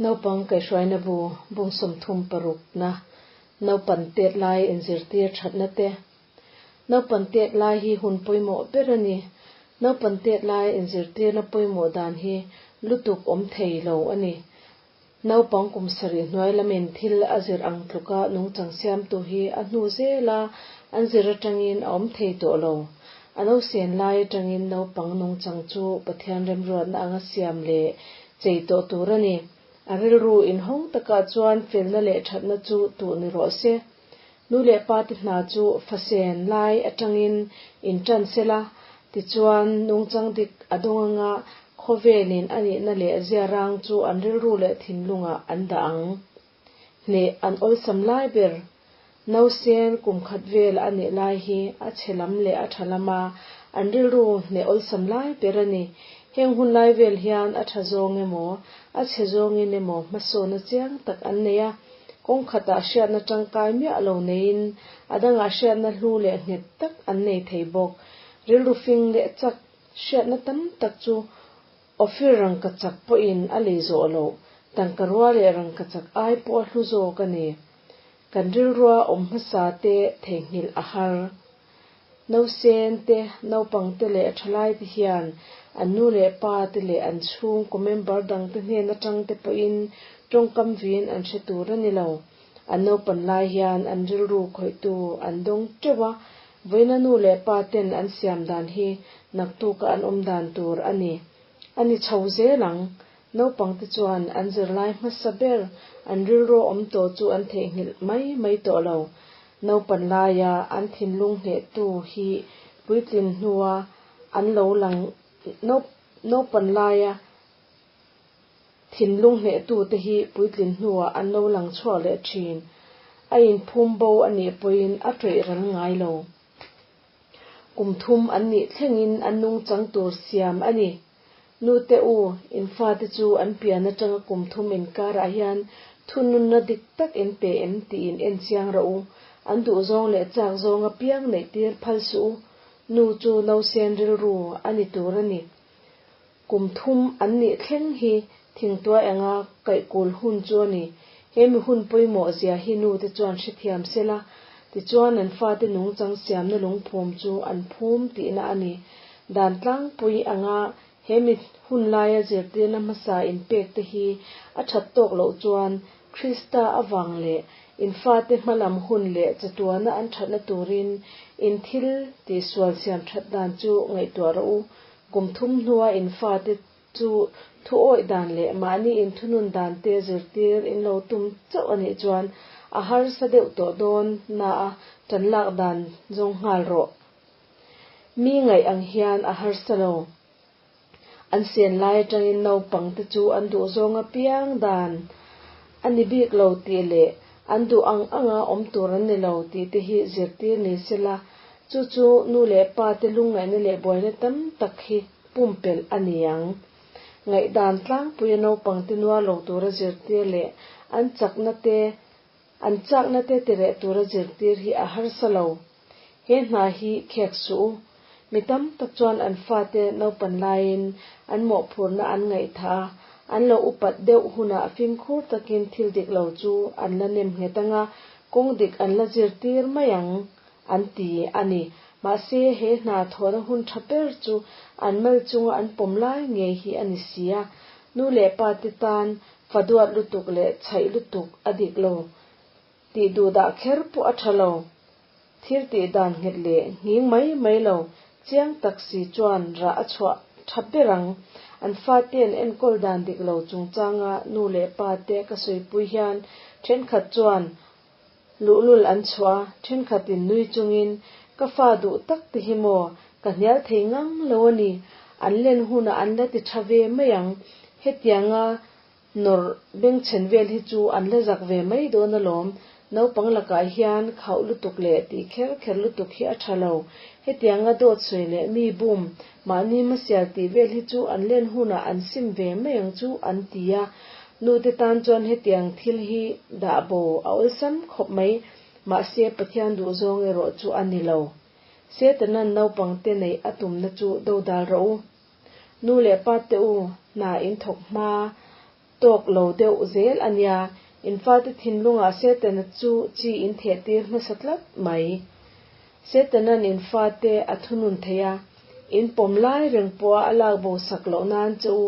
Naupang kaihhruaina bu bung 36 na naupan tet lai inzirtir thatna te. Naupan tet lai hi hun pawimawh ber a ni. Naupan tet lai inzirtirna pawimawh dan hi lutuk awm thei lo a ni. Naupang kum sarih hnuai lamin thil a zir ang tluka nungchang siamtu hi a hnu zela an zir atangin a awm thei tawh lo. A nausen lai atangin naupang nungchang chu Pathian remruatna anga siam leh chei tawh tur a ni. A rilru inhawng takah chuan felna leh thatna chu tuh ni rawh se. Nu leh pa te hna chu fasen lai atangin intan sela, tichuan nungchang dik a dawng anga khawvelin a nihna leh ziarang chu an rilru leh thinlungah an dah ang. Hneh an awlsam lai ber. Nausen kum khat vel a nih lai hi a chhe lam leh a tha lama an rilru hneh awlsam lai ber a ni. Heng hun lai vel hian a tha zawng emaw, a chhe zawngin emaw hmasawnna chiang tak an nei a. Kawng khatah hriatna tangkai miah lo neiin a dangah hriatna hlu leh nghet tak an nei thei bawk. Rilru fing leh chak hriatna tam tak chu Ophir rangkachak pawhin a lei zawh loh, tangka rua leh rangkachak ai pawh a hlu zawk a ni. Kan rilrua awm hmasa te theihnghilh a har. Nausen te, naupang te leh thalai te hian an nu leh pa te leh an chhungkaw member dang te hnen atang te pawhin tawngkam vin an hre tur a ni lo. An naupan lai hian an rilru khawihtu an dawng teuh a, vawiina nu leh pa ten an siam dan hi naktuka an awm dan tur a ni. A ni chho zel ang. Naupang te chuan an zirlai hmasa ber an rilru awm tawh chu an theihnghilh mai mai tawh lo. Naupan laia an thinlung hnehtu hi puitlin hnua an lo lang naupan laia thinlung hnehtu te hi puitlin hnuah an lo lang chhuak leh thin. A inphum bo a nih pawhin a ṭawih ral ngai lo. Kum thum an nih thlengin an nungchang tur siam a ni. Nute u, in fate chu an pian atanga kum thum inkarah hian thununna dik tak in pe em tih in en chiang rawh u. An duhzawng leh chak zawng apiang neihtir phal suh u. Nu chu nausen rilru a ni tur a ni. Kum thum an nih thleng hi thingtuai anga kaihkul hun chu a ni. He mi hun pawimawh zia hi nute chuan hrethiam sela, tichuan an fate nungchang siamna lungphum chu an phum tihna a ni. Dan tlangpui anga he mi hun laia zirtirna hmasa inpek te hi a that tawk loh chuan Krista avang leh in fate hmalam hun leh chatuana an thatna turin in thil tihsual siam that dan chu ngaihtuah rawh u. Kum thum hnua in fate chu thu awih dan leh mahni in thunun dan te zirtir in lo tum chauh a nih chuan a harsa deuh tawh dawn na a tan lak dan zawng nghal rawh. Mi ngaih ang hian a harsa lo. An sen lai atangin naupang te chu an duh zawng apiang dan a ni bik lo tih leh an duh ang anga awm tur an ni lo tih te hi zirtir ni sela, chu chu nu leh pa te lungngaihna leh buaina tam tak hi pumpelh a ni ang. Ngaihdan tlangpuia naupang te nuar lo tura zirtir leh an chakna te an chakna te tireh tura zirtir hi a harsa lo. He hna hi khek suh u. Mi tam tak chuan an fate naupan laiin an mawhphurhna an ngaihthah a, an lo upat deuh hunah fimkhur takin thil dik lo chu an la nem nghet anga kawng dik an la zirtir mai ang an ti a ni. Mahse, he hna thawhna hun tha ber chu an mal chunga an pawm lai ngei hi a ni si a. Nu leh pa te tan fa duat lutuk leh chhaih lutuk a dik lo tih duh dah kher pawh a tha lo. Thil tih dan nghet leh nghing mai mai lo chiang tak si chuan rah a chhuah tha ber ang. An fate an enkawl dan dik lo chungchanga nu leh pa te ka sawipui hian thenkhat chuan luhlul an chhuah a, thenkhatin nui chungin ka fa duh tak te hi maw ka hnial thei ngang lo a ni, an len hunah an la ti tha ve mai ang. Hetianga Nawrh bengchhen vel hi chu an la zak ve mai dawn alawm. Naupang lakah hian khauh lutuk leh tih kher kher lutuk hi a tha lo. Hetianga dawt sawi leh mi bum, mahni hmasial tih vel hi chu an len hunah an sim ve mai ang chu an ti a. Nute tan chuan hetiang thil hi dah bo a awlsam khawp mai. Mahse Pathian duhzawng erawh chu a ni lo. Setanan naupangte neih a tumna chu dodal rawh u. Nu leh pa te u, hna in thawk hma tawk lo deuh zel a nia. In fate thinlungah Setana chu chi in thehtir hmasa tlat mai. Setanan in fate a thunun thei a, in pawm lai reng pawha a lak bo sak loh nan che u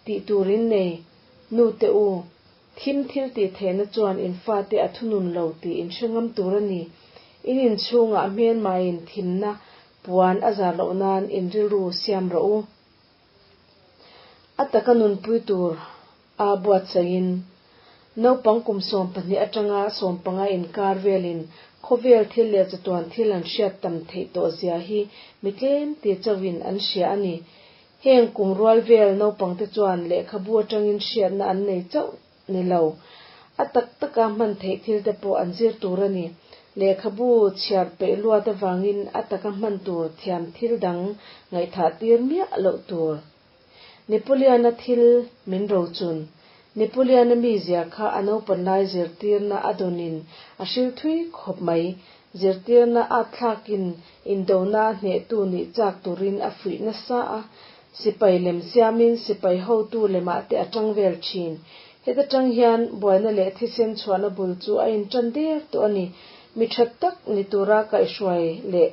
tih tur in nei. Nute u, thim thil tih theihna chuan in fate a thunun lo tih in hre ngam tur a ni. In inchhungah hmelmaiin thimna puan a zar loh nan in rilru siam rawh u. A taka nunpui tur a buatsaihin naupang kum 12 atanga 15 inkar velin khawvel thil leh chatuan thil an hriat tam theih tawh zia hi mi tlem ti chauhin an hria a ni. Heng kum rual vel naupangte chuan lehkhabu atangin hriatna an nei chauh ni lo. A tak taka hman theih thil te pawh an zir tur a ni. Lehkhabu chhiar peih luat avangin a taka hman tur thiam thil dang ngaihthah tir miah loh tur. Napoleon-a thil min rochun. Napoleon-a mizia kha a naupan lai zirtirna a dawnin a hril thui khawp mai. Zirtirna a thlakin indona hnehtu nih chak turin a fuih nasa a. Sipai lem siamin sipai hotu lemah te a tang vel thin. Heta tang hian buaina leh thisen chhuahna bul chu a intan der tawh a ni. Mi tha tak ni tura kaihhruai leh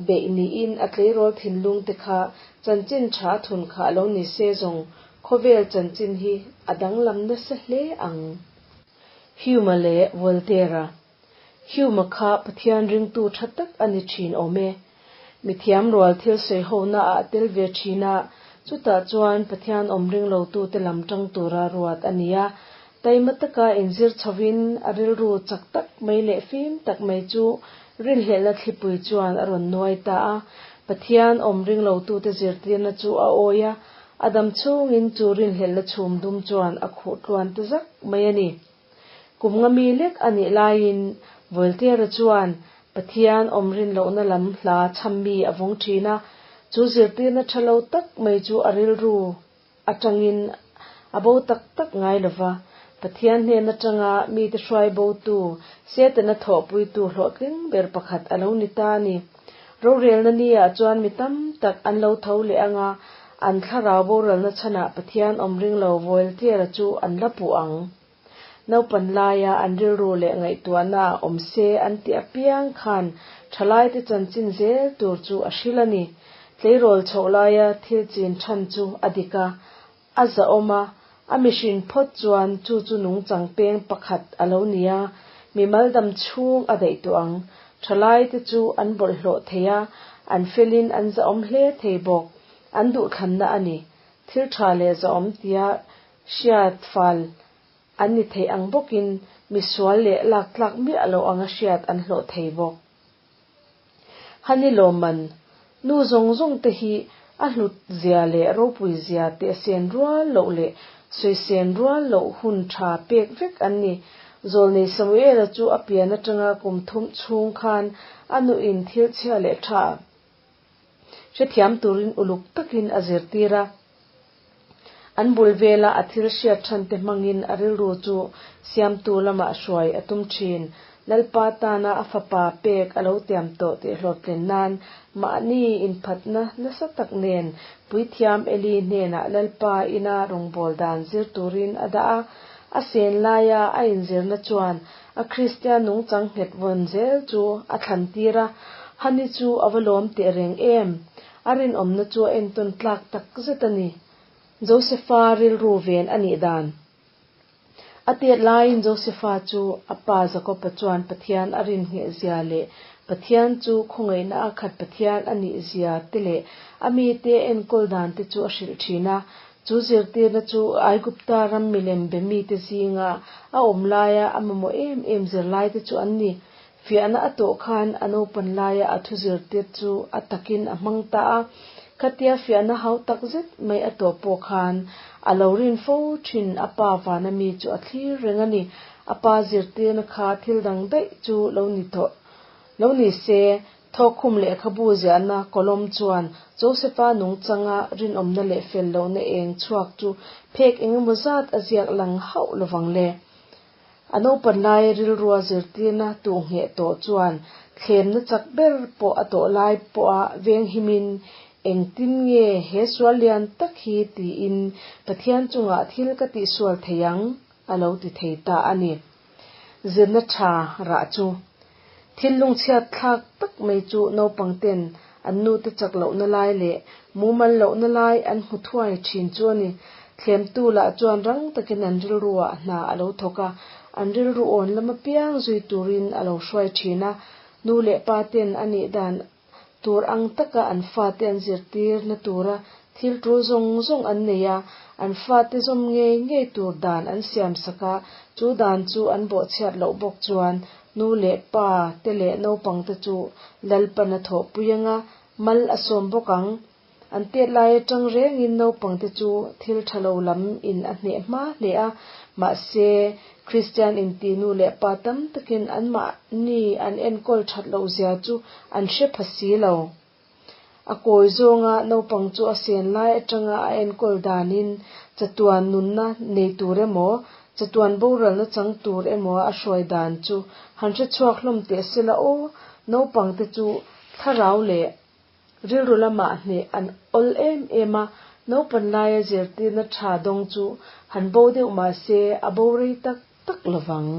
beih niin a tleirawl thinlung te kha chanchin tha a thun khah lo ni se zawng khawvel chanchin hi a danglam nasa hle ang. Hume-a leh Voltaire-a Hume-a kha Pathian ringtu tha tak a ni thin awm e. Mithiam rual thil sawi hona ah a tel ve thin a, chutah chuan Pathian awm ring lotute lam tang tura ruat a ni a. Taima taka inzir chhovin a rilru chak tak mai leh fim tak mai chu rinhlelhna thlipui chuan a rawn nuai ta a. Pathian awm ring lotute zirtirna chu a awi a, a dam chhungin chu rinhlelhna chhum dum chuan a khuh tluan ta zak mai a ni. Kum nga mi lek a nih laiin Voltaire-a chuan Pathian awm rin lohna lam hla chham mi a vawng thin a, chu zirtirna tha lo tak mai chu a rilru atangin a bo tak tak ngai lo va. Pathian hnen atanga mite hruai botu, Setana thawhpuitu hlawhtling ber pakhat a lo ni ta a ni. Rorelna ni-ah chuan mi tam tak an lo tho leh ang a, an thlarau boralna chhanah Pathian awm ring lo Voltaire-a chu an la puh ang. Naupan laia an rilru leh ngaihtuahna ah awm se an tih apiang khan thalaite chanchin zel tur chu a hril a ni. Tleirawl chhoh laia thil chin than chu a dik a, a zahawm a, a mihring phawt chuan chu chu nungchang peng pakhat a lo ni a, mimal dam chhung a daih tawh ang. Thalaite chu an bawlhhlawh thei a, an felin an zahawm hle thei bawk. An duhthlanna a ni. Thil tha leh zahawm tia Hriat fal an ni thei ang bawkin misual leh lak tlak miah lo anga hriat an hlawh thei bawk. Hani lawmman, nu zawng zawng te hi a hlut zia leh ropui zia teh sen rual loh leh sawi sen rual loh hun tha pek vek an ni. Zawlnei Samuela chu a pian atanga kum thum chhung khan a nuin thil chhia leh tha hrethiam turin uluk takin a zirtir a. An bul vela a thil hriat thante hmangin a rilru chu siamtu lamah hruai a tum thin. Lalpa tana a fapa pek a lo tiam tawh tih hlawhtlin nan mahni inphatna nasa tak nen Puithiam Eli hnenah Lalpa ina rawngbâwl dan zir turin a dah a. A sen laia a inzirna chuan a Kristian nungchang nghet vawn zel chu a thlantir a, Hani chu a va lawm teh reng em? A rinawmna chu a entawn tlak tak zet a ni. Josefa rilru ven a nih dan. A tet laiin Josefa chu a pa Jakoba chuan Pathian a rinngeh zia leh Pathian chu khawngaihna a khat Pathian a nih zia te leh a mite enkawl dan te chu a hrilh thin a. Chu zirtirna chu Aigupta ram milem be mite zinga a awm laia a mamawh em em zirlaite chu an ni. Fiahna a tawh khan a naupan laia a thu zirtir chu a takin a hmang ta a, khatia fiahna hau tak zet mai a tawh pawh khan a lo rin fo thin a pa vana mi chu a thlir reng a ni. A pa zirtirna kha thil dang daih chu lo ni tawh lo ni se, thawkkhum lehkhabu ziahna kawlawm chuan Joseph-a nungchanga rinawmna leh fel lohna eng chhuak chu phek engemaw zat a ziak lang hauh lovang le. A naupan lai rilrua zirtirna tuhngheh tawh chuan thlemna chak ber pawh a tawh lai pawha venghimin Engtin nge he sual lian tak hi tiin Pathian chungah thil ka tihsual thei ang? a lo ti thei ta a ni. Zirna tha rah chu. Thil lungchhiat thlak tak mai chu naupang ten an nute chak lohna lai leh mumal lohna lai an hmu thuai thin chu a ni. Thlemtu lah chuan rang takin an rilruah hna a lo thawk a, an rilru awn lam apiang zui turin a lo hruai thin a. Nu leh pa ten a nih dan tur ang taka an fate an zirtirna tura thil tul zawng zawng an nei a, an fate zawm ngei ngei tur dan an siam sak a, chu dan chu an bawhchhiat loh bawk chuan nu leh pa te leh naupang te chu Lalpan a thawhpui anga mal a sawm bawk ang. An tet lai atang rengin naupang te chu thil tha lo lam in a hneh hma hle a, mahse Kristian inti nu leh pa tam takin anmahni an enkawl that loh zia chu an hre pha si lo. A kawi zawnga naupang chu a sen lai atanga a enkawl danin chatuan nunna nei tur emaw, chatuan boralna chang tur emaw a hruai dan chu han hre chhuak hlawm teh sela aw, naupang te chu thlarau leh Rilru lamah hneh an awl em em a, naupan laia zirtirna tha dawng chu han bo deuh mah se a bo rei tak tak lovang.